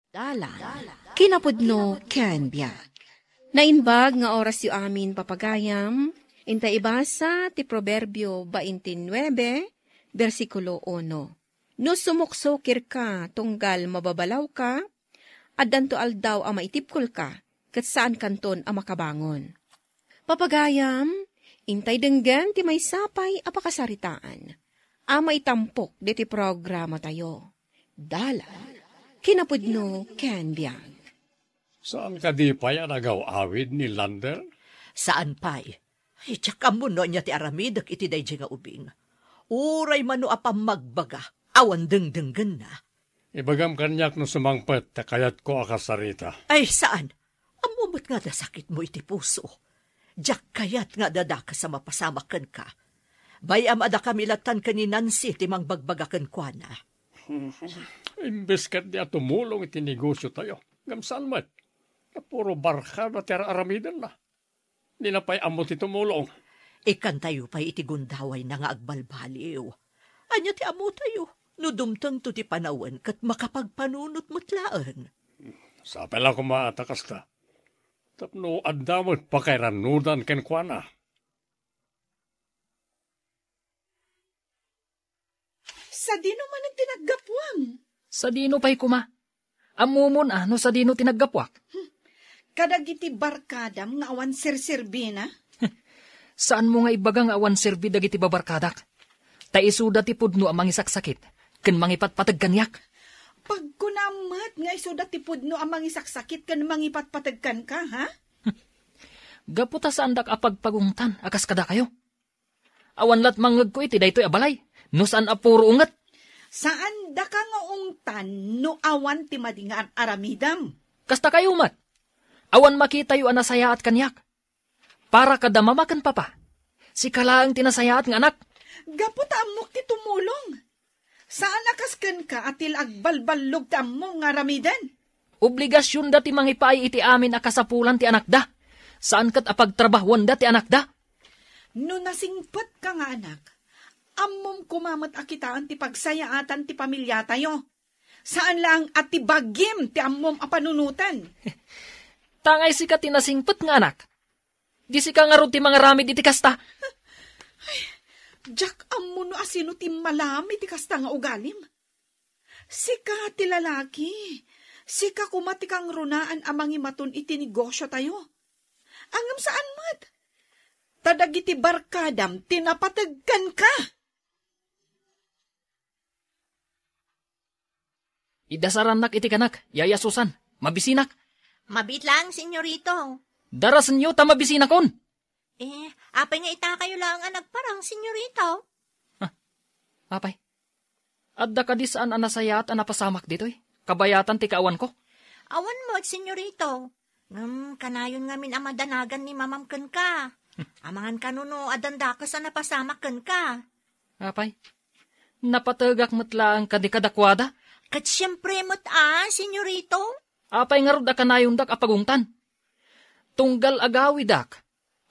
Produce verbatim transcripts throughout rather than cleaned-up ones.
Dalan, kinapudno ken biag. Naimbag nga orasyo amin, papagayam. Inta ibasa ti Proverbio baintinuebe, bersikulo uno. No sumuksukirka tunggal mababalawka, addanto aldaw a maitibkolka, ket saankanton a makabangon. Papagayam, intay denggen ti maysa pay a pakasaritaan a maitampok ditoy programatayo. Dalan, kinapudno ken biag. Saan kadi pay a nagaw-awid ni Lander? Saan pay. Ay, diak ammo no ania ti aramidek iti daydiay nga ubing. Uray mano a pammagbaga, awan dengdenggenna. Ibagam kaniak no sumangpet ta kayatko a kasarita. Ay, saan? Ammo met nga adda sakitmo iti puso. Diak kayat nga adda dakes a mapasamak kenka. Bay-am a dakami lattan ken ni Nancy ti mangbagbaga kenkuana. Imbes ketdi a tumulong iti negosiotayo, ngem saan met. Puro barkada ti ar-aramidenna. Dina pay ammo ti tumulong. Ikkantayo pay iti gundawayna nga agbalbaliw. Ania ti ammotayo? No dumtengto ti panawen ket makapagpanunot met laeng. Sapay la koma ta kasta. Tapno adda met pakairannudan kenkuana. Sadino manen ti naggapuam? Sadino pay koma? Ammomon a no sadino ti naggapuak? Kadagiti barkadam nga awan serserbina? Saanmo nga ibaga nga awan serbi dagiti babarkadak? Ta isuda ti pudno a mangisaksakit ken mangipatpateg kaniak. Pagkunam met nga isuda ti pudno a mangisaksakit ken mangipatpateg kenka, ha? Gapu ta saandak a pagpagungtan a kas kadakayo. Awan lat mangngegko iti daytoy a balay, no saan a puro unget. Saandaka nga ungtan no awan ti madi nga ar-aramidem. Kasta kayo met. Awan makitayo a nasayaat kaniak. Para kada mama ken papa, sika laeng ti nasayaat nga anak. Gapu ta ammok ti tumulong. Saan a kas kenka a ti la agballog ti ammom nga aramiden. Obligasionda ti mangipaay iti amin a kasapulan ti anakda. Saan ket a pagtrabahuanda ti anakda. No nasingpetka nga anak, ammom koma met a kitaen ti pagsayaatan ti pamiliatayo. Saan laeng a ti bagim ti ammom a panunoten. Tangay sika ti nasingpet nga anak. Di sika ngarud ti mangaramid iti kasta. Ay, diak ammo no asino ti immalam iti kasta nga ugalim. Sika ti lalaki, sika koma ti kangrunaan a mangimaton iti negosiotayo. Ngem saan met. Ta dagiti barkadam ti napateg kenka. Idasarannak iti kanak, Yaya Susan. Mabisinak. Mabiit laeng, Senyorito. Darasenyo ta mabisinakon. Eh, apay nga itakayo laeng a nagparang, Senyorito? Ah, apay. Adda kadi saan a nasayaat a napasamak ditoy? Kabayatan ti kaawanko? Awan met, Senyorito. Ngem kanayon ngamin a madanagan ni Mamam kenka. Amangan kano no addan dakes a napasamak kenka. Apay, napategak met laeng kadi kadakuada? Ket siempre met a, Senyorito. Apay ngarud a kanayondak a pagungtan? Tunggal agawidak,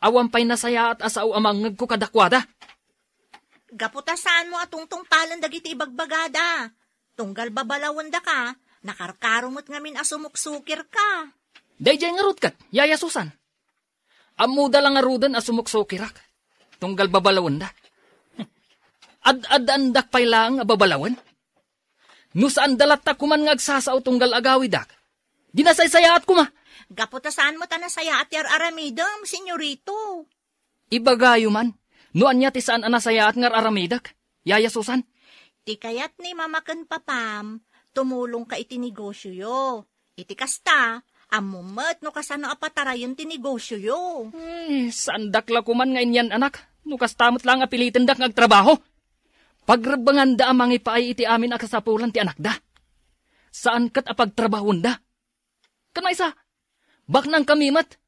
awan pay nasayaat a sao a mangngegko kadakuada. Gapu ta saanmo a tungtungpalen dagiti ibagbagada. Tunggal babalawendaka, nakarkaro met ngamin a sumuksukirka. Daydiay ngarud ket, Yaya Susan. Ammoda la ngaruden a sumuksukirak. Tunggal babalawenda. Ad-addaandak pay laeng a babalawen. No saanda latta koman nga agsasao tunggal agawidak, di nasaysayaat koma. Gapu ta saan met a nasayaat ti ar-aramidem, Senyorito. Ibagayo man, no ania ti saan a nasayaat nga ar-aramidek, Yaya Susan? Ti kayat ni Mama ken Papam, tumulongka iti negosioyo. Iti kasta, ammom met no kasano a patarayen ti negosioyo. Ay, saandak la koman nga inyan-anak, no kasta met laeng a pilitendak nga agtrabaho. Pagrebbenganda a mangipaay iti amin a kasapulan ti anakda. Saan ket a pagtrabahuenda. Ken maysa, baknangkami met.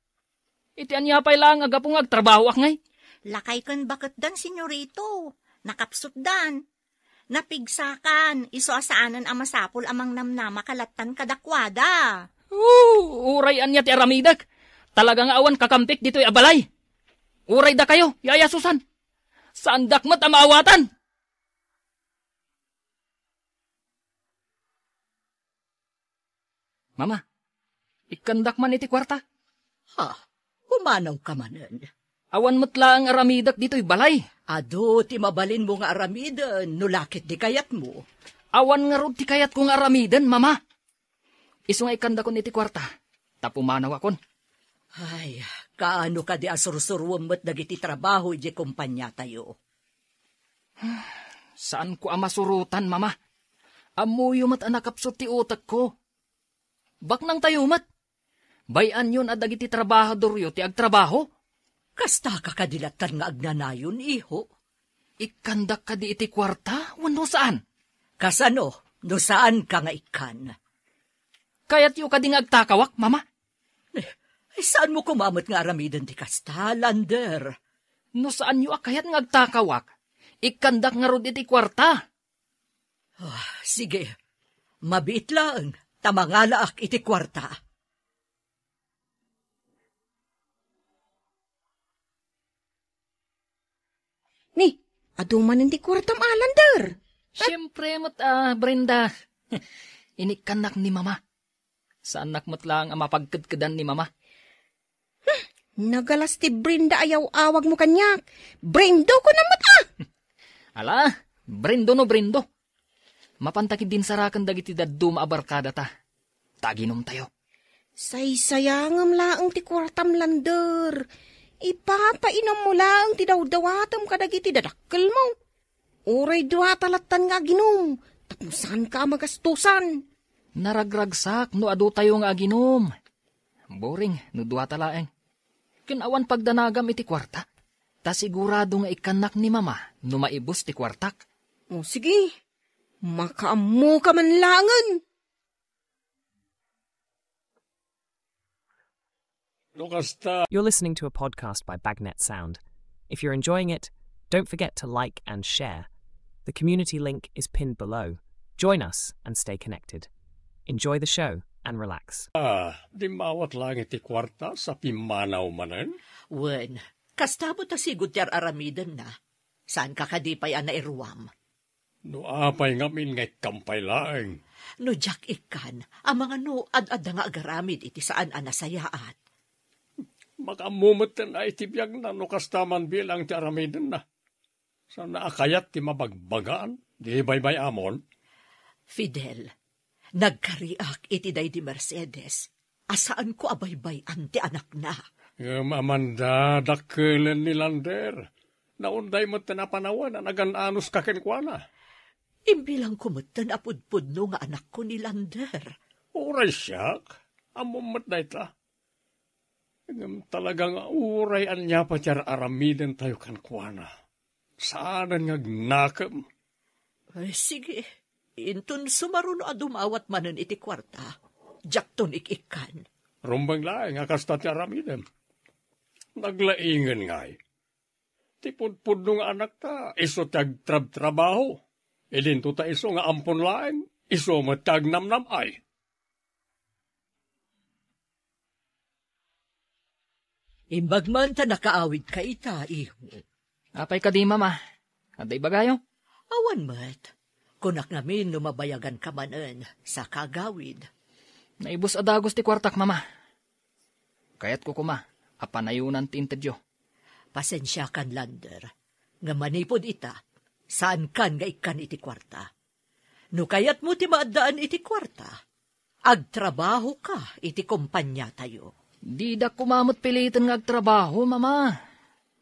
Iti ania pay laeng a gapu nga agtrabahoak ngay? Lakay ken baketdan, Senyorito. Nakapsutdan. Napigsakan, isu a saanen a masapul a mangnamnamaka lattan kadakuada. Oh, uray ania ti aramidek. Talaga nga awan kakampik ditoy a balay. Uray dakayo, Yaya Susan. Saandak met a maawatan. Mama, ikkandak man iti kuarta. Ha? Umanawka manen. Awan met laeng aramidek ditoy balay. Adu ti mabalinmo nga aramiden no la ket di kayatmo. Awan ngarud ti kayatko nga aramiden, Mama. Isu nga ikkandakon iti kuarta, ta pumanawakon. Ay, kaano kadi a sursuruem met dagiti trabaho idiay kompaniatayo? Saanko a masurotan, Mama. Ammoyo met a nakapsut ti utekko. Baknangtayo met. Bay-anyon a dagiti trabahadoryo ti agtrabaho. Kastaka kadi lattan nga agnanayon, iho? Ikkandak kadi iti kuarta wenno saan? Kasano no saanka nga ikkan? Kayatyo kadi nga agtakawak, Mama? Eh, saanmo koma met nga aramiden ti kasta, Lander? No saanyo a kayat nga agtakawak, ikkandak ngarud iti kuarta. Ah, sige. Mabiit laeng, ta mangalaak iti kuarta. Ni, adu manen ti kuartam, Lander. Siempre met, ah, Brenda. Inikkannak ni Mama. Saannak met laeng a mapagkedkedan ni Mama. Nagalas ti Brenda a yaw-awagmo kaniak. Brendo ko na met, ah! Ala, Brendo no Brendo. Mapanta ketdin saraken dagiti dadduma a barkadata. Ta aginumtayo. Saysayangem laeng ti kuartam, Lander. Ipapainommo laeng ti dawdawatem kadagiti dadakkelmo. Uray duata lattan nga aginum, tapno saanka a magastosan. Naragragsak no adutayo nga aginum. Boring no duata laeng. Ken awan pagdanagam iti kuarta. Ta sigurado nga ikkannak ni Mama no maibus ti kuartak. O, sige. Makaammoka man laengen. No kasta. You're listening to a podcast by Bagnet Sound. If you're enjoying it, don't forget to like and share. The community link is pinned below. Join us and stay connected. Enjoy the show and relax. Ah, dimmawat laeng ti kuarta sa pimmanaw manen? Wen, kasta met a sigud ti ar-aramidenna. Saanka kadi pay a nairuam? No apay ngamin nga ikkan pay laeng? No diak ikkan, amangano ad-adda nga agaramid iti saan a nasayaat? Makaammo metten a iti biagna no kasta man bilang ti aramidenna. Saan a kayat ti mabagbagaan, di baybay-amon? Fidel, nagkariak iti daydi Mercedes a saanko a baybay-an ti anakna. Ngem Amanda, dakkelen ni Lander. Naunday metten a panawen a nagan-anos ka kenkuana. Imbilangko metten a pudpudno nga anakko ni Lander. Uray siak, ammom met dayta. Ngem talaga nga uray ania pay ti ar-aramidentayo kenkuana, saanen nga agnakem. Ay, sige. Inton sumaruno a dumawat manen iti kuarta, diakton ik-ikkan. Rumbeng laeng a kasta ti aramidem. Naglaingen ngay. Ti pudpudno nga anakta, isu ti agtrabtrabaho. Idinto ta isu nga ampon laeng, isu met ti agnamnam-ay. Imbag man ta nakaawidka ita, iho. Apay kadi, Mama? Adda ibagayo? Awan met. Kunak ngamin no mabayaganka manen, sa kagawid. Naibus a dagus ti kuartak, Mama. Kayatko koma a panayonan ti intedyo. Pasensiakan, Lander. Nga manipud ita, saankan nga ikkan iti kuarta. No kayatmo ti maaddaan iti kuarta, agtrabahoka iti kompaniatayo. Didak koma met piliten nga agtrabaho, Mama.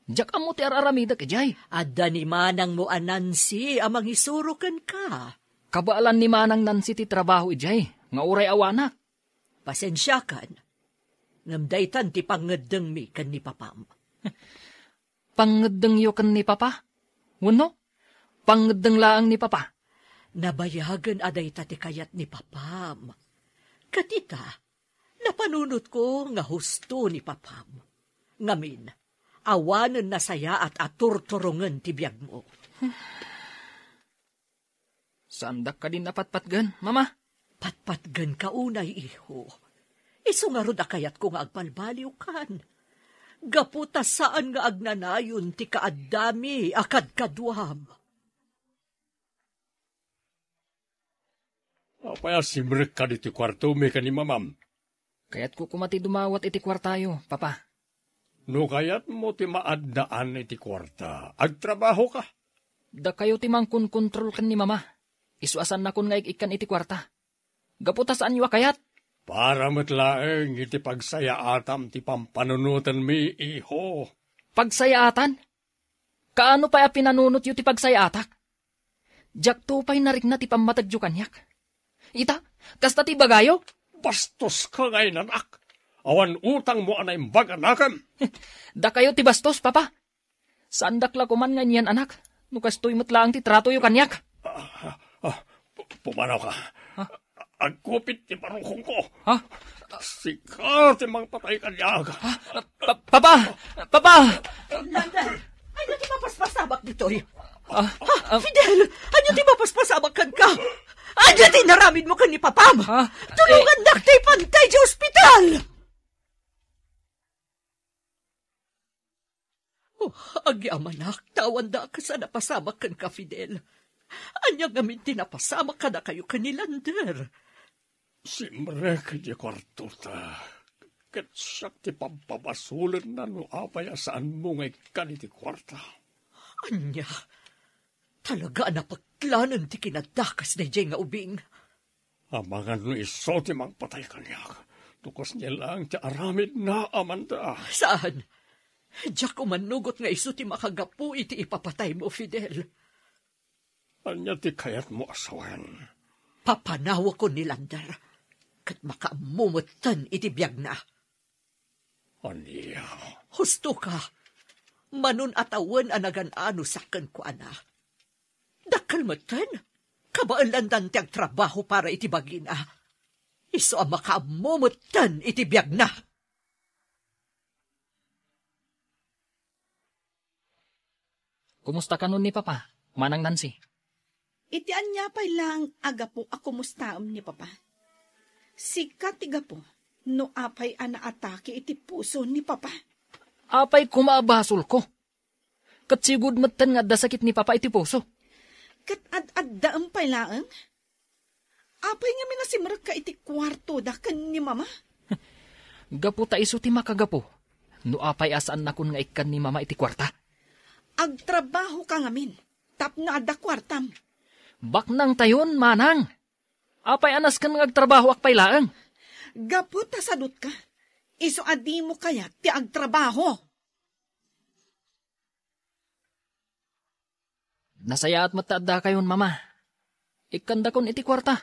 Diak ammo ti ar-aramidek idiay. Adda ni manangmo a Nancy a mangisuro kenka. Kabaelan ni Manang Nancy ti trabaho idiay, nga uray awanak. Pasensiakan, ngem daytan ti pangngeddengmi ken ni papam. Pangngeddengyo ken ni Papa? Wenno, pangngeddeng laeng ni Papa? Nabayagen a dayta ti kayat ni Papam. Ket ita, napanunotko nga husto ni Papam. Ngamin, awanen nasayaat a turturongen ti biagmo. Saandak kadin a patpatgen, Mama? Patpatgenka unay, iho. Isu ngarud a kayatko nga agbalbaliwkan. Gapu ta saan nga agnanayon ti kaaddami a kadkaduam. Apay a simrekka ditoy kuartomi ken ni mamam? Kayatko koma ti dumawat iti kuartayo, Papa. No kayatmo ti maaddaan iti kuarta, agtrabahoka. Dakayo ti mangkonkontrol ken ni Mama. Isu a saannakon nga ik-ikkan iti kuarta. Gapu ta saanyo a kayat. Para met laeng iti pagsayaatam ti pampanunotenmi, iho. Pagsayaatan? Kaano pay a pinanunotyo ti pagsayaatak? Diakto pay narikna ti pammatedyo kaniak. Ita, kasta ti ibagayo? Bastoska nga inanak. Awan utangmo a naimbag a nakem. Dakayo ti bastos, Papa. Saandak la koman nga inian-anak, no kastoy met laeng ti tratoyo kaniak. Ah, ah, pu-, pumanawka. Ha? Agkupit ti barukongko. Ha? Sika ti mangpatay kaniak. Ha? Pa-, Papa! Papa! Lander, ania ti mapaspasabak ditoy? Ah, Ha? ah. Fidel, ania ti mapaspasabak kenka? Ania ti inaramidmo ken ni Papam? Ha? Tulongannak ta ipantay ti ospital! Oh, agyamanak, ta awan dakes a napasamak kenka, Fidel. Ania ngamin ti napasamak kadakayo ken ni Lander? Simrek idiay kuartota, ket siak ti pampabasolenna no apay a saanmo nga ikkan iti kuarta. Ania? Talaga a napeklan ti kinadakes daydiay nga ubing. Amangan no isu ti mangpatay kaniak, no kasdiay laeng ti aramidna, Amanda. Saan? Diak umannugot nga isu ti makagapu iti ipapataymo, Fidel. Ania ti kayatmo a sawen? Papanawakon ni Lander, ket makaammo metten iti biagna. Ania? Husto ka. Manon a tawen a nagan-ano sa kenkuana. Dakkel metten, kabaelandan ti agtrabaho para iti bagina. Isu a makaammo metten iti biagna. Kumusta kanon ni Papa, Manang Nancy? Iti ania pay laeng a gapu a kumustaem ni Papa? Sika ti gapu no apay a naatake iti puso ni Papa. Apay koma a basolko? Ket sigud metten nga adda sakit ni Papa iti puso. Ket ad-addaem pay laeng? Apay ngamin a simrekka iti kuartoda ken ni Mama? Gapu ta isu ti makagapu no apay a saannakon nga ikkan ni Mama iti kuarta. Agtrabahoka ngamin tapno adda kuartam. Baknangtayon, Manang. Apay a nasken nga agtrabahoak pay laeng? Gapu ta sadutka, isu a dimo kayat ti agtrabaho. Nasayaat met ta addakayon, Mama. Ikkandakon iti kuarta.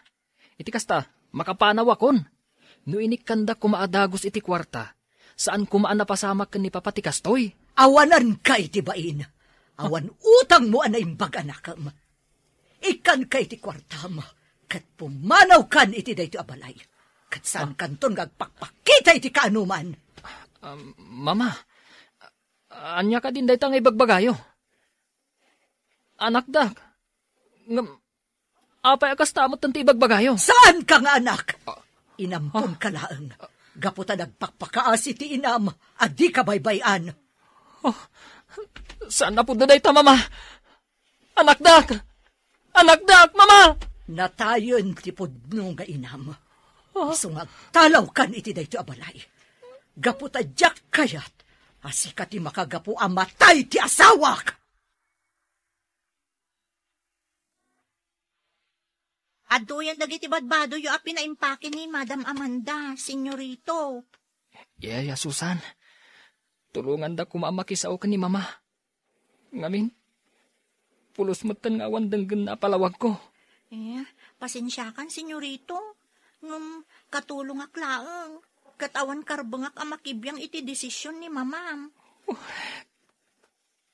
Iti kasta, makapanawakon. No inikkandak koma a dagus iti kuarta, saan koma a napasamak ken ni Papa ti kastoy. Awananka iti bain. Awan utangmo a naimbag a nakem. Ikkanka iti kuartam, ket pumanawkan iti daytoy a balay. Ket saankanton nga agpakpakita iti kaanoman. Ah, Mama, ania kadin dayta nga ibagbagayo? Anakdak, ngem apay a kasta metten ti ibagbagayo? Saanka nga anak. Inamponka laeng. Gapu ta nagpakpakaasi ti inam a dika baybay-an. Oh, saan a pudno dayta, Mama? Anakdak! Anakdak, Mama! Natayen ti pudno nga inam. Isu nga agtalawkan iti daytoy a balay. Gapu ta diak kayat a sika ti makagapu a matay ti asawak! Adtoyen dagiti badbadoyo a pinaimpake ni Madam Amanda, Senyorito. Yaya Susan, tulonganda koma a makisao ken ni Mama. Ngamin, pulos metten nga awan denggenna a palawagko. Eh, pasensiakan, Senyorito. Ngem katulongak laeng, ket awan karbengak a makibiang iti desisyon ni Mamam.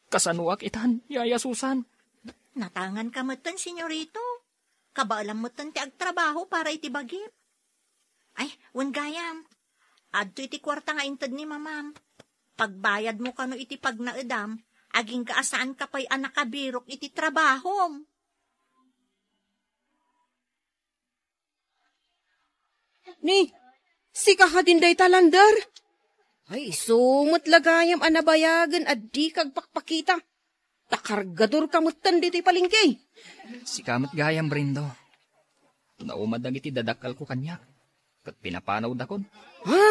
Kasanoak itan, Yaya Susan? Natanganka metten, Senyorito. Kabaelam metten ti agtrabaho para iti bagim. Ay, wen gayam. Adto iti kuarta nga inted ni Mamam. Pagbayadmo kano iti pagnaedam, agingga a saanka pay a nakabirok iti trabahom. Ni, sika kadin dayta, Lander? Ay, isu met la gayam a nabayagen a dika agpakpakita. Ta kargadorka metten ditoy palengke. Sika met gayam, Brindo. nauma dagiti dadakkelko kaniak, ket pinapanawdakon. Ha?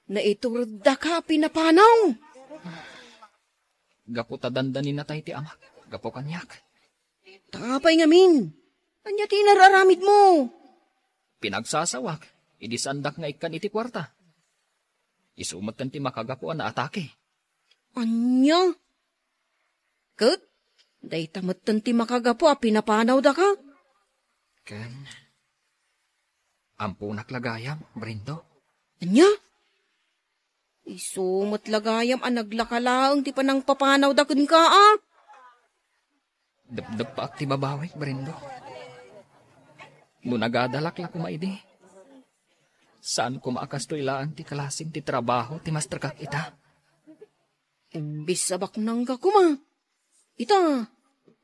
Naituredka a pinapanaw? Gapu ta dandaninatay ti amak gapu kaniak. Ta apay ngamin? Ania ti inar-aramidmo? Pinagsasawak, idi saandak nga ikkan iti kuarta. Isu metten ti makagapu a naatake. Ania? Ket dayta metten ti makagapu a pinapanawdaka? Ken amponak la gayam, Brendo. Ania? Isu met la gayam a naglaka laeng ti panangpapanawda kenka, a? Depdeppaak ti babawik, Brendo. No nagadalak la koma idi, saan koma a kastoy laeng ti klaseng ti trabaho ti masterkak ita. Imbes a baknangka koma, ita,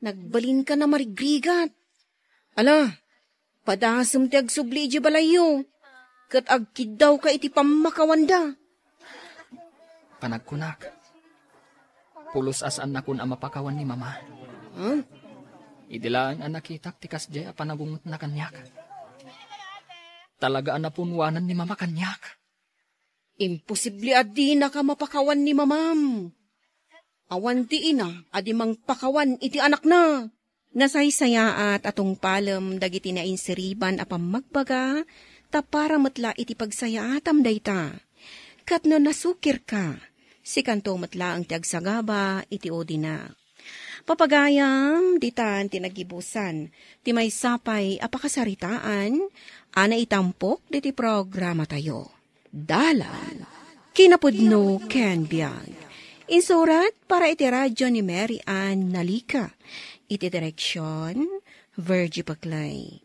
nagbalinka a marigrigat. Ala, padasem ti agsubli idiay balayyo, ket agkiddawka iti pammakawanda. Panagkunak, pulos a saannakon a mapakawan ni Mama. Ha? Idi laeng a nakitak ti kasdiay a panagungotna kaniak. Talaga a napunwanan ni Mama kaniak. Imposible a dinaka mapakawan ni Mamam. Awan ti ina a di mangpakawan iti anakna. Nasaysayaat a tungpalem dagiti nainsiriban a pammagbaga, ta para met la iti pagsayaatam dayta. Ket no nasukirka, sikanto met laeng ti agsagaba iti udina. Papagayam, ditan ti nagibusan ti maysa pay a pakasaritaan a naitampok diti programatayo. Dalan, kinapudno ken biag. Insurat para iti radyo ni Mary Ann Nalica. Iti direksyon, Virgie Paclay.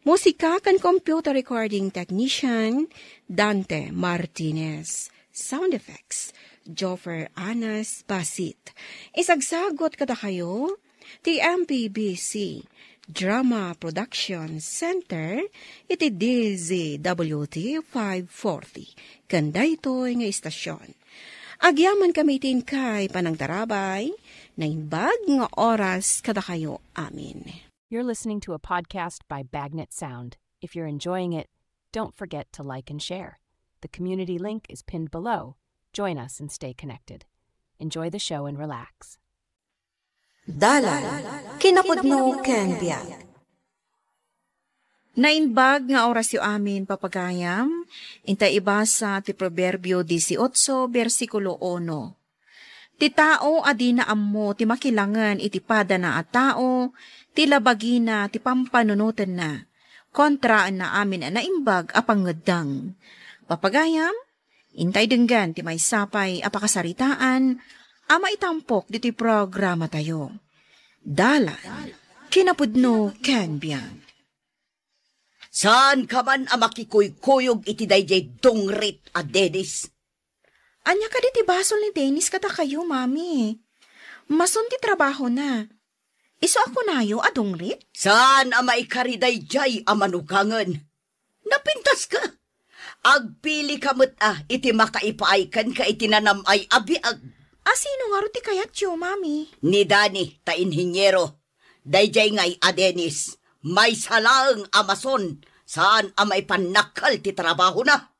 Musika ken computer recording technician, Dante Martinez. Sound effects, Joffer Anas Basit. Isagsagot kadakayo ti M P B C Drama Production Center iti D Z W T five forty. Ken daytoy nga istasyon, agyamankami iti inkay panangtarabay, naimbag nga oras kadakayo amin. You're listening to a podcast by Bagnet Sound. If you're enjoying it, don't forget to like and share. The community link is pinned below. Join us and stay connected. Enjoy the show and relax. Dalan, kinapudno ken biag. Naimbag nga orasyo amin, papagayam, inta ibasa ti Proverbio dieciocho, bersikulo uno. Ti tao a dina ammo ti makilangen iti padana a tao, ti labagina ti pampanunotenna, kontraenna amin a naimbag a pangngeddeng. Papagayam, intay denggen ti maysa pay a pakasaritaan a maitampok ditoy programatayo. Dalan, kinapudno ken biag. Saanka man a makikuykuyog iti daydiay dungrit a Dennis. Ania kadi ti basol ni Dennis kadakayo, Mami? Mason ti trabahona. Isu a kunayo a dungrit? Saan a maikari daydiay a manugangen. Napintaska. Agpilika met a iti makaipaay kenka iti nanam-ay a biag. A sino ngarud ti kayatyo, Mami? Ni Dani ta inhinyero. Daydiay ngay a Dennis, maysa laeng a mason, saan a maipannakkel ti trabahona.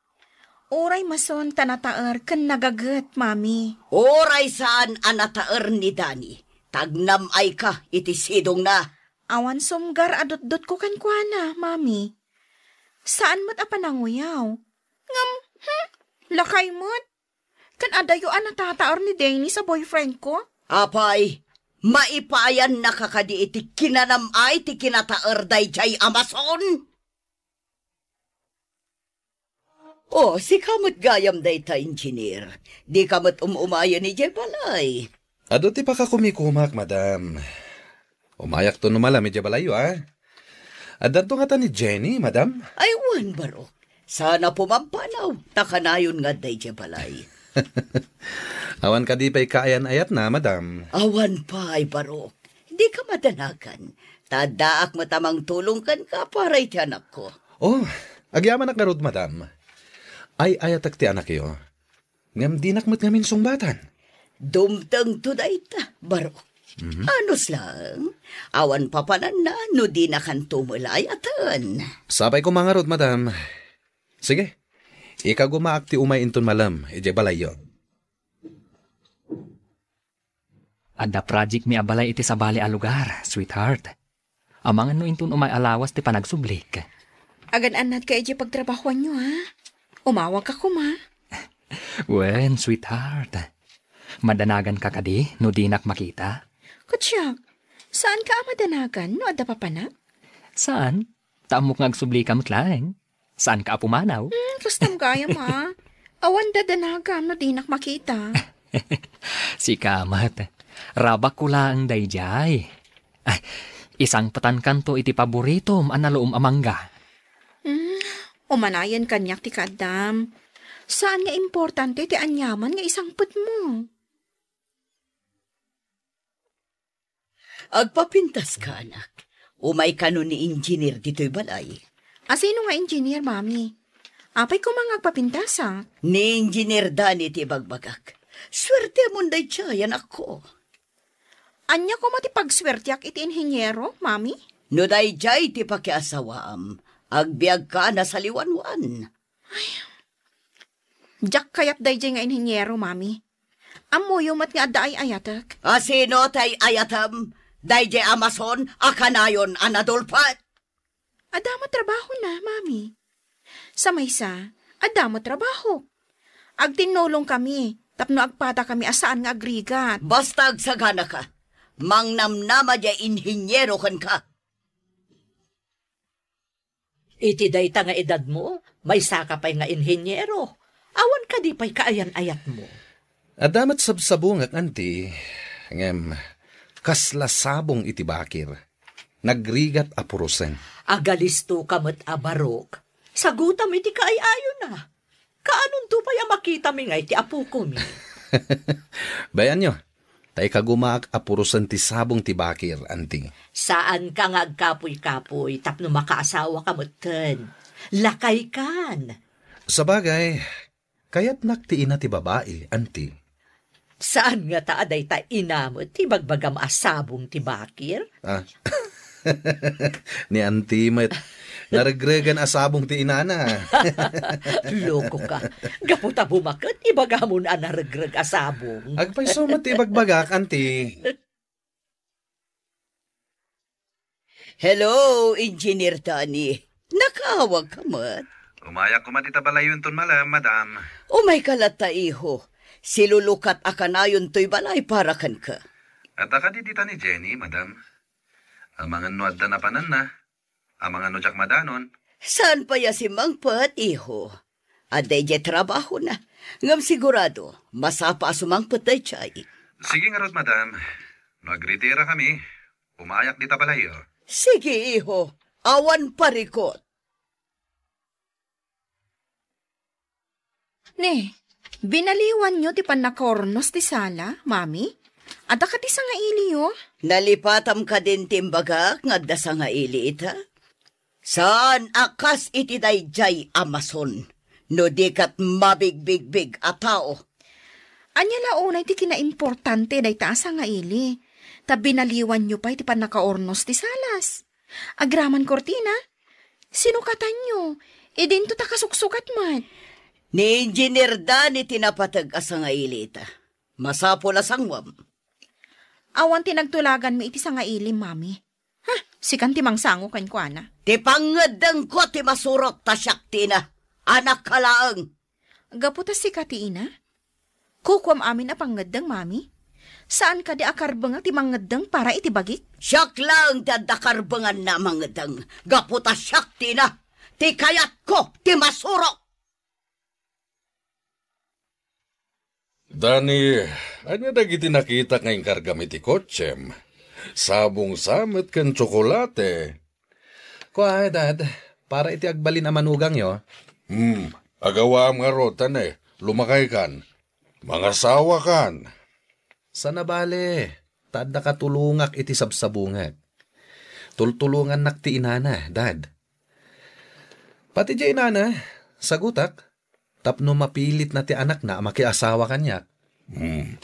Uray mason ta nataer ken nagaget, Mami. Uray saan a nataer ni Dani, ta agnam-ayka iti sidongna. Awan sumgar a dutdotko kenkuana, Mami. Saan met a pananguyaw. Ngem, hmm, lakay met. Ken adayo a natataer ni Dennis a boyfriendko? Apay, maipaayannaka kadi iti kinanam-ay ti kinataer daydiay a mason? O, sika met gayam dayta, engineer. Dika met um-umayen idiay balay. Adu ti pakakumikumak, madam. Umayakto no malem idiay balayyo, a? Addanto ngata ni Jenny, madam? Ay, wen, Barok. Saan a pumampanaw, ta kanayon nga adda idiay balay. Awan kadi pay kaayan-ayatna, madam? Awan pay, Barok. Dika madanagan. Ta addaak met a mangtulong kenka para iti anakko. Oh, agyamanak ngarud, madam. Ay-ayatek ti anakyo. Ngem dinak met ngamin sungbatan. Dumtengto dayta, Barok. Mhm. Anus lang. Awan papananna no dinakanto met la ayaten. Sapay koma ngarud, madam. Sige, ikagumaak ti umay inton malem idiay balayyo. Adda project mi a balay iti sabali a lugar, sweetheart. Amangan no inton umay a lawas ti panagsublik. Agan-annadka idiay pagtrabahoanyo, ha? Umawagka koma. Wen, sweetheart. Madanaganka kadi no dinak makita? Ket siak, saanka a madanagan no adda papanak? Saan? Ta ammok nga agsublika met laeng. Saanka a pumanaw? Hmm, kastam gayam, a. Awan dadanagam no dinak makita. Sika met. Rabakko laeng daydiay. Ay, isangpetankanto iti paboritom a naluom a mangga. Hmm, umanayen kaniak ti kaaddam. Saan nga importante ti aniaman nga isangpetmo. Agpapintaska, anak. Umay kano ni engineer ditoy balay. Asino nga engineer, Mami? Apay koma nga agpapintasak? Ni Engineer Danny ti ibagbagak. Suertemon daydiay, anakko. Ania koma ti pagsuerteak iti inhiniero, Mami? No daydiay ti pakiasawaam, agbiagka a nasaliwanwan. Diak kayat daydiay nga inhiniero, Mami. Ammoyo met nga adda ay-ayatek. Asino ti ay-ayatem? Daydiay a mason a kanayon a nadulpet? Adda met trabahona, Mami. Sa maysa, adda met trabahok. Agtinnulongkami tapno agpadakami a saan nga agrigat. Basta agsaganaka, mangnamnama diay inhiniero kenka. Iti dayta nga edadmo, maysaka pay nga inhiniero. Awan kadi pay kaayan-ayatmo? Adda met sabsabongek, anti, ngem kasla sabong iti bakir. Nagrigat a purosen. Agalistoka met a barok. Sagutam iti kaay-ayona. Kaanonto pay a makitami ngay ti apokomi? Bayanyo, ta ikagumaak a purosen ti sabong ti bakir, anti. Saanka nga agkapuy-kapuy tapno makaasawaka metten. Lakaykan. Sabagay, kayatnak ti ina ti babai, anti. Saan ngata a dayta ina met ti ibagbagam a sabong ti bakir? Ah. Ni anti met, naregregan a sabong ti inana. Loko ka. Gapu ta bumaket, ibagamon a naregreg a sabong. Agpayso met ti ibagbagak, anti. Hello, Engineer Danny. Nakaawagka met? Umayak koma dita balayyo inton malem, madam. Umayka latta, iho. Silulukat a kanayon toy balay para kenka. Adda kadi dita ni Jenny, madam? Amangan no adda napananna. Amangan no diak madanon. Saan pay a simmangpet, iho? Adda idiay trabahona. Ngem sigurado, masapa a sumangpet daydiay. Sige ngarud, madam. No agritirakami, umayak dita balayyo. Sige, iho. Awan parikot. Ne, binaliwanyo ti pannakaurnos ti sala, Mami? Adda kadi sangailiyo? Nalipatam kadin ti imbagak nga adda sangaili ita? Saan a kas iti daydiay a mason, no di ket mabigbigbig a tao. Ania la unay ti kinaimportante dayta a sangaili, ta binaliwanyo pay ti pannakaurnos ti salas? Agraman kurtina? Sinukatanyo? Idinto ta kasuksukat met. Ni Engineer Danny ti napateg a sangaili ita. Masapul a sanguam. Awan ti nagtulaganmi iti sangailim, Mami. Ha, sikan ti mangsango kenkuana. Ti pangngeddengko ti masurok ta siak ti ina. Anak ka laeng. Gapu ta sika ti ina? Kukuam amin a pangngeddeng, Mami. Saan kadi a karbengak ti mangngeddeng para iti bagik? Siak laeng ti adda karbenganna a mangngeddeng. Gapu ta siak ti ina. Ti kayatko ti masurok. Dani, ania dagiti nakitak nga inkargam iti kotsem? Sabong sa met ken tsokolate. Kua, Dad, para iti agbalin a manugangyo. Hmm, agawam ngarud, ta ne, lumakaykan. Mangasawakan. Sana bale, ta adda katulongak iti sabsabongek. Tultulongannak ti inana, Dad. Pati diay inana, sagutak. Tapno mapilitna ti anakna a makiasawa kaniak. Hmm.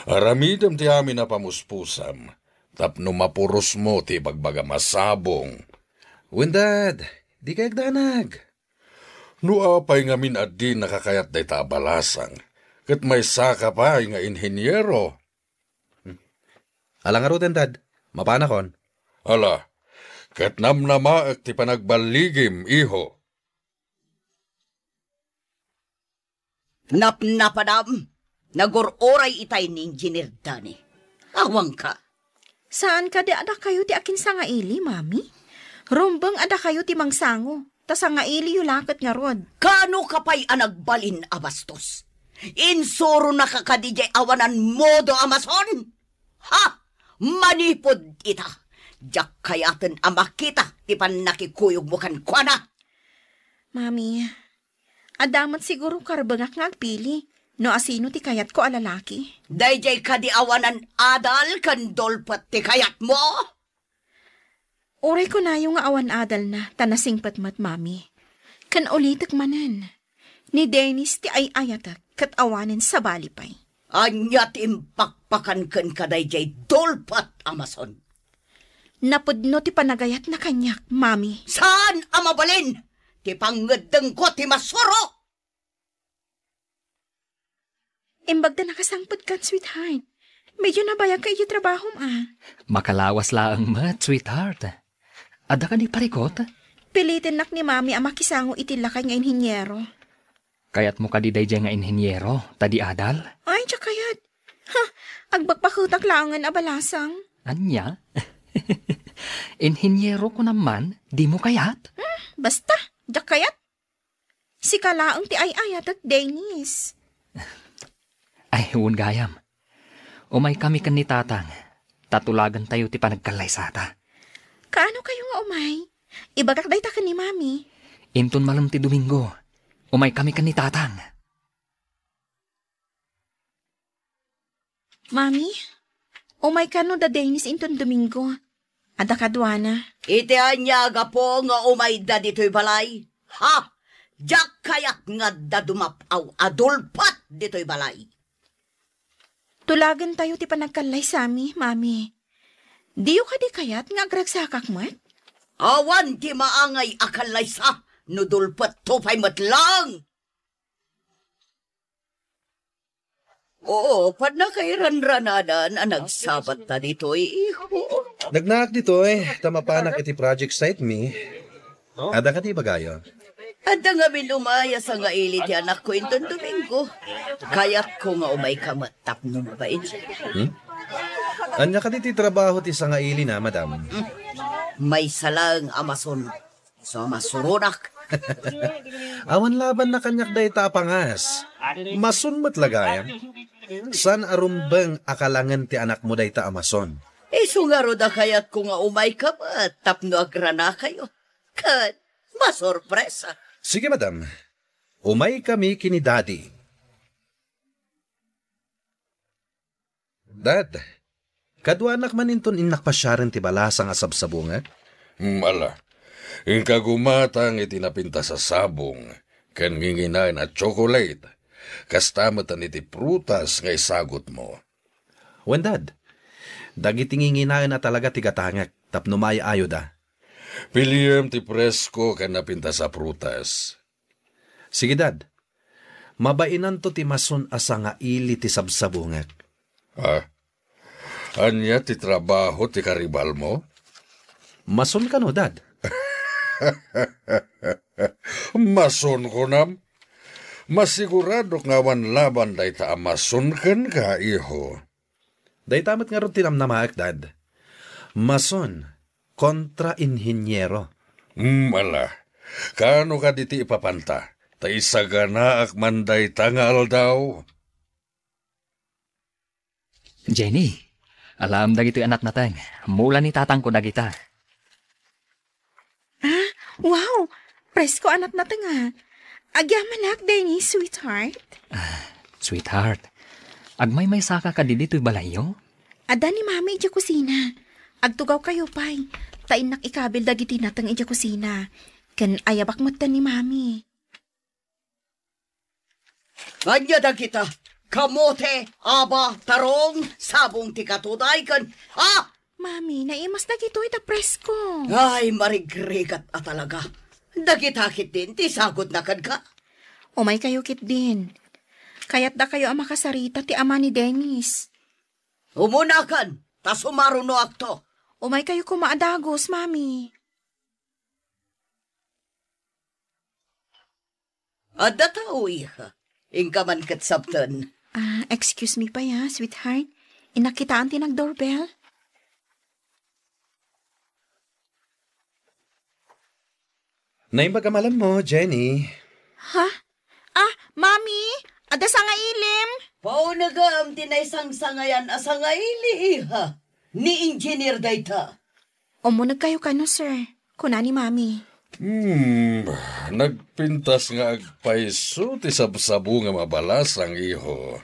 Aramidem ti amin a pamuspusam. tapno mapurosmo ti ibagbagam a sabong. Wen, Dad, dikay agdanag. No apay ngamin a dinaka kayat dayta a balasang, ket maysaka pay nga inhiniero? Ala ngaruden, Dad. Mapanakon. Ala, ket namnamaek ti panagballigim, iho. Napnapanam, nagur-uray itay ni Engineer Danny. Awanka. Saan kadi a dakayo ti akinsangaili, Mami? Rumbeng a dakayo ti mangsango, ta sangailiyo la ket ngarud. Kano ka pay a nagbalin a bastos? Insuronaka kadi diay awanan modo a mason? Ha? Manipud ita, diak kayaten a makita ti pannakikuyogmo kenkuana. Mami, adda met siguro karbengak nga agpili no asino ti kayatko a lalaki. Daydiay kadi awanan adal ken dulpet ti kayatmo? Uray kunayo nga awan adalna ta nasingpet met, Mami. Ken ulitek manen, ni Dennis ti ay-ayatek ket awanen sabali pay. Ania ti impakpakan kenka daydiay dulpet a mason? Napudno ti panagayatna kaniak, Mami. Saan a mabalin ti pangngeddengko ti masuro? Imbag ta nakasangpetkan, sweetheart. Medyo nabayagka iti trabahom, a. Makalawas laeng met, sweetheart. Adda kadi parikot? Pilitennak ni Mami a makisango iti lakay nga inhiniero. Kayatmo kadi daydiay nga inhiniero, ta di adal? Ay, diak kayat. Ha, agbakbaketak laengen a balasang. Ania? Inhiniero kunam man, dimo kayat? Hmm, basta, diak kayat. Sika laeng ti ay-ayatek, Dennis. Ay, wen gayam. Umaykami ken ni Tatang, ta tulagentayo ti panagkallaysata. Kaano kayo nga umay? Ibagak dayta ken ni Mami. Inton malem ti Domingo, umaykami ken ni Tatang. Mami, umay kano da Dennis inton Domingo? Adda kaduana. Iti ania a gapu nga umayda ditoy balay? Ha? Diak kayat nga adda dumap-aw a dulpet ditoy balay. Tulagentayo ti panagkallaysami, Mami. Diyo kadi kayat nga agragsakak met? Awan ti maangay a kallaysa no dulpetto pay met lang. Oo, padna kay ranranadan a nagsabatta ditoy, iho. Nagnaak ditoy, ta mapanak iti project site mi. Adda kadi ibagayo? Adda ngamin umay a sangaili ti anakko inton Domingo. Kayatko nga umayka met tapno mabain. Hmm? Ania kadi ti trabaho ti sangailina, madam? Hmm. Maysa laeng a mason. So, masuronak. Awan labanna kaniak dayta a pangas. Mason met la gayam. Saan a rumbeng a kalangen ti anakmo dayta a mason? Isu ngarud a kayatko nga umayka met tapno agranakayo. Ket masorpresa. Sige, madam. Umaykami ken ni Daddy. Dad, kaduanak man inton innak pasiaren ti balasang a sabsabungek? Hmm, ala. Inka gumatang iti napintas a sabong ken nginginaen a tsokolate. Kasta met iti prutas nga isagutmo. Wen, Dad. Dagiti nginginaen a talaga ti gatangek tapno maay-ayoda. Piliem ti presko ken napintas a prutas. Sige, Dad. Mabainanto ti mason a sangaili ti sabsabungek. Ah, ania ti trabaho ti karibalmo? Mason kano, Dad? Mason, kunam? Masiguradok nga awan laban dayta a mason kenka, iho. Dayta met ngarud ti namnamaek, Dad. Mason kontra inhiniero. Hmm, ala. Kano kadi ti ipapanta? Ta isaganaak man dayta nga aldaw. Jenny, alaem dagitoy a natnateng. Mula ni tatangko dagita. Ah, wow! Presko a natnateng, a. Agyamanak, Dennis, sweetheart. Ah, sweetheart, agmaymaysaka kadi ditoy balayyo? Adda ni Mami idiay kusina. Agtugawkayo pay, ta innak ikabil dagiti nateng idiay kusina. Ken ayabak metten ni Mami. Ania dagita? Kamote, aba, tarong, sabong ti katuday, ken, ah! Mami, naimas dagitoy ta presko. Ay, marigrigat a talaga. Dagita ketdin ti sagudna kenka. Umaykayo ketdin. Kayatdakayo a makasarita ti ama ni Dennis. Umunakan, ta sumarunoakto. Umaykayo koma a dagus, Mami. Adda tao, iha. Inka man ket sabten. Ah, excuse me pay, ah, sweetheart. Innak kitaan ti nag-doorbell. Naimbag a malammo, Jenny. Ha? Ah, Mami, adda sangailim. Paunegem ti naisangsangayan a sangaili, iha. Ni Engineer dayta. Umunegkayo kano, sir, kuna ni Mami. Hmm, nagpintas nga agpayso ti sabsabungam a balasang, iho.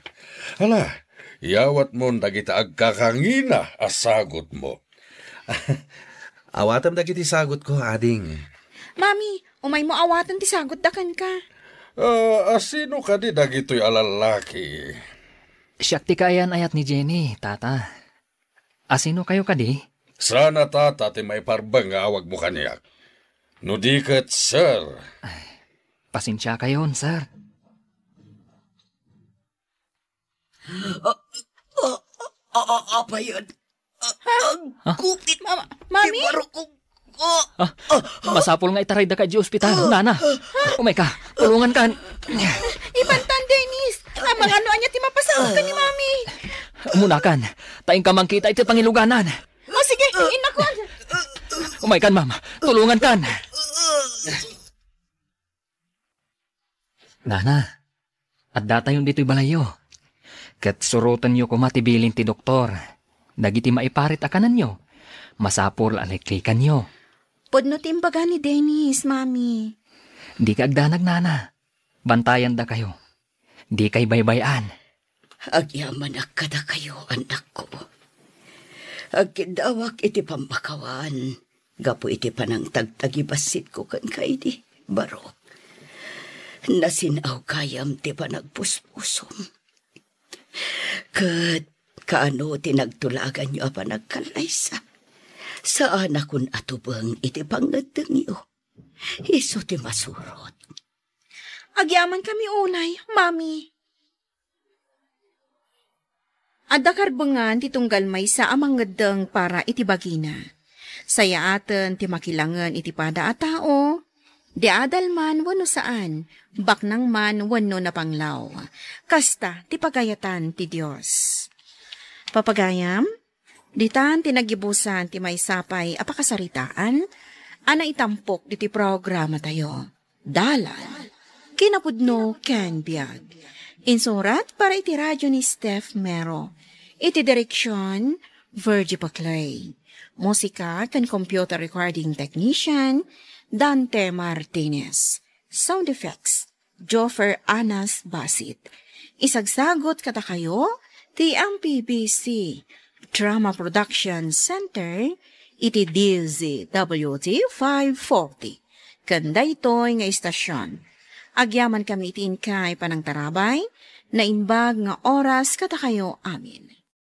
Hala, iyawatmon dagita agkakangina a sagutmo. Awatem dagiti sagutko, ading. Mami, umaymo awaten ti sagutda kenka. Ah, asino kadi dagitoy a lallaki? Siak ti kaayan-ayat ni Jenny, tata. Asinokayo kadi? Sana tata ti maiparbeng nga awagmo kaniak. No di ket, sir. Ay, pasensiakayon, sir. Ah, ah, ah, ah, apayen? Ah, ah, gupit. Mama, Mami? Ti barukong ko. Ah, masapul nga itarayda ka di ospital, nana. Umayka, tulungankan. Ipantan, Dennis. Amangan no ania ti mapasamak ken ni Mami. Umunakan, ta inka mankita iti pangiluganan. O, sige, innakon. Umaykan, ma'am. Tulungankan. Nana, addatayon ditoy balayyo. Ket surotenyo koma ti bilin ti doktor. Dagiti maiparit a kanenyo, masapul a liklikanyo. Pudno ti imbaga ni Dennis, Mami. Dika agdanag, nana. Bantayandakayo. Dika ibaybay-an. Agyamanak kadakayo, annakko. Agkiddawak iti pammakawan gapu iti panangtagtagibasitko kenka idi, barok. Nasin-aw gayam ti panagpuspusom. Ket kaano ti nagtulaganyo a panagkallaysa? Saanakon a tubeng iti pangngeddengyo. Isu ti masurot. Agyamankami unay, Mami. Adda karbengan ti tunggal maysa a mangngeddeng para iti bagina. Sayaaten ti makilangen iti pada a tao, diadal man wenno saan, baknang man wenno napanglaw. Kasta ti pagayatan ti Dios. Papagayam, ditan ti nagibusan ti maysa pay a pakasaritaan a naitampok ditoy programatayo. Dalan, kinapudno ken biag. Insurat para iti radyo ni Steph Mero. Iti direksyon, Virgie Paclay. Musika ken computer recording technician, Dante Martinez. Sound effects, Joffer Anas Basit. Isagsagot kadakayo ti M P B C Drama Production Center iti D Z W T five forty. Ken daytoy nga istasyon, agyamankami iti inkay panangtarabay, naimbag nga oras kadakayo amin.